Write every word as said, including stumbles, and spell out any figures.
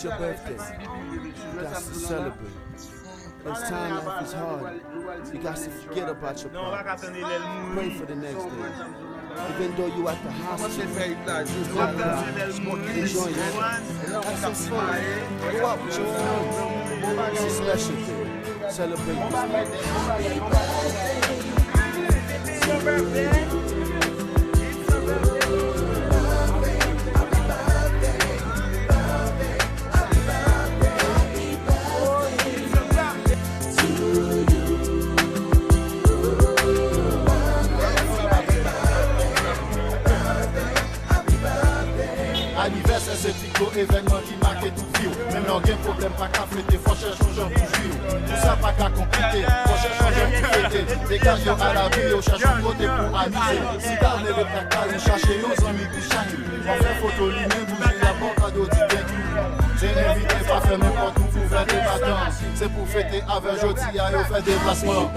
It's your birthday. You got to celebrate. This time life is hard. You got to forget about your problems. Pray for the next day. Even though you at the hospital, you still got life. Enjoy yourself. Have some fun. Go out with your friends. It's a special day. Celebrate this day. Anivèsè se pi gwo evènman ki make tout vi w. Menm lè w gen pwoblèm, pa ka fete, fò chèche yon jan pou jwi w. Tout sa pa ka konplike, fò chèche yon jan pou fete. Degaje w al abri w, chèche yon kote pou amize. Si ta vle ret nan kay ou, chache yon zanmi pou chanye. Fè foto, limen bouji, y ap ba w kado, di thank you. Se envite, pa fèmen pòt ou, ouvè de batan. Se pou fete avè jodi a, yo fè deplasman.